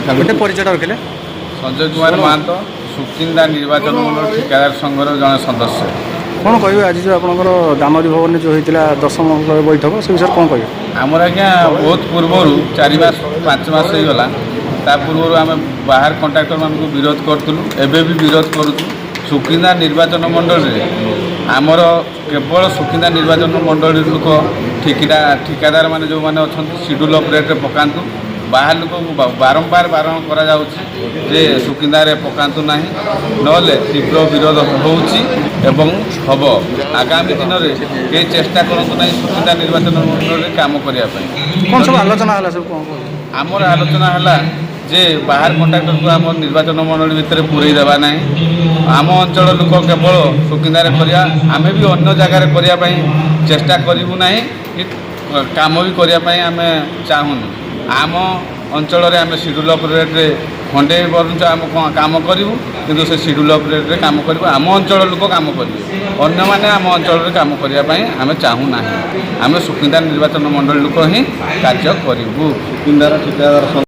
ଗୋଟେ ପରିଚୟଟା ରଖିଲେ। ସଞ୍ଜୟ କୁମାର ମହାନ୍ତ, ସୁକିନ୍ଦା ନିର୍ବାଚନ ମଣ୍ଡଳ ଠିକାଦାର ସଂଘର ଜଣେ ସଦସ୍ୟ। କ'ଣ କହିବେ, ଆଜି ଯେଉଁ ଆପଣଙ୍କର ଦାନଦୀ ଭବନରେ ଯେଉଁ ହେଇଥିଲା ଦଶମ ବୈଠକ, ସେ ବିଷୟରେ କ'ଣ କହିବେ? ଆମର ଆଜ୍ଞା ବହୁତ ପୂର୍ବରୁ, 4 ମାସ 5 ମାସ ହେଇଗଲା, ତା ପୂର୍ବରୁ ଆମେ ବାହାର କଣ୍ଟ୍ରାକ୍ଟରମାନଙ୍କୁ ବିରୋଧ କରୁଥିଲୁ, ଏବେ ବି ବିରୋଧ କରୁଛୁ। ସୁକିନ୍ଦା ନିର୍ବାଚନ ମଣ୍ଡଳୀରେ ଆମର କେବଳ ସୁକିନ୍ଦା ନିର୍ବାଚନ ମଣ୍ଡଳୀର ଲୋକ ଠିକାଦାରମାନେ ଯେଉଁମାନେ ଅଛନ୍ତି, ସିଡ୍ୟୁଲ୍ ଅଫ୍ ରେଟ୍ରେ ପକାନ୍ତୁ। ବାହାର ଲୋକଙ୍କୁ ବାରମ୍ବାର ବାରଣ କରାଯାଉଛି ଯେ ସୁକିନ୍ଦାରେ ପକାନ୍ତୁ ନାହିଁ, ନହେଲେ ତୀବ୍ର ବିରୋଧ ହେଉଛି ଏବଂ ହେବ। ଆଗାମୀ ଦିନରେ କେହି ଚେଷ୍ଟା କରନ୍ତୁ ନାହିଁ ସୁକିନ୍ଦା ନିର୍ବାଚନ ମଣ୍ଡଳୀରେ କାମ କରିବା ପାଇଁ। କ'ଣ ସବୁ ଆଲୋଚନା ହେଲା, ସବୁ କ'ଣ କ'ଣ? ଆମର ଆଲୋଚନା ହେଲା ଯେ ବାହାର କଣ୍ଟ୍ରାକ୍ଟରକୁ ଆମ ନିର୍ବାଚନ ମଣ୍ଡଳୀ ଭିତରେ ପୁରେଇ ଦେବା ନାହିଁ। ଆମ ଅଞ୍ଚଳ ଲୋକ କେବଳ ସୁକିନ୍ଦାରେ କରିବା। ଆମେ ବି ଅନ୍ୟ ଜାଗାରେ କରିବା ପାଇଁ ଚେଷ୍ଟା କରିବୁ ନାହିଁ କି କାମ ବି କରିବା ପାଇଁ ଆମେ ଚାହୁଁନୁ। ଆମ ଅଞ୍ଚଳରେ ଆମେ ସିଡ୍ୟୁଲ୍ ଅଫ୍ ରେଟ୍ରେ ଖଣ୍ଡେ ବରଞ୍ଚ ଆମ କାମ କରିବୁ, କିନ୍ତୁ ସେ ସିଡ୍ୟୁଲ୍ ଅଫ୍ ରେଟ୍ରେ କାମ କରିବୁ। ଆମ ଅଞ୍ଚଳ ଲୋକ କାମ କରିବେ, ଅନ୍ୟମାନେ ଆମ ଅଞ୍ଚଳରେ କାମ କରିବା ପାଇଁ ଆମେ ଚାହୁଁନାହିଁ। ଆମେ ସୁକିନ୍ଦା ନିର୍ବାଚନ ମଣ୍ଡଳୀ ଲୋକ ହିଁ କାର୍ଯ୍ୟ କରିବୁ। ସୁକିନ୍ଦାର ଠିକାଦାର ସଂଘ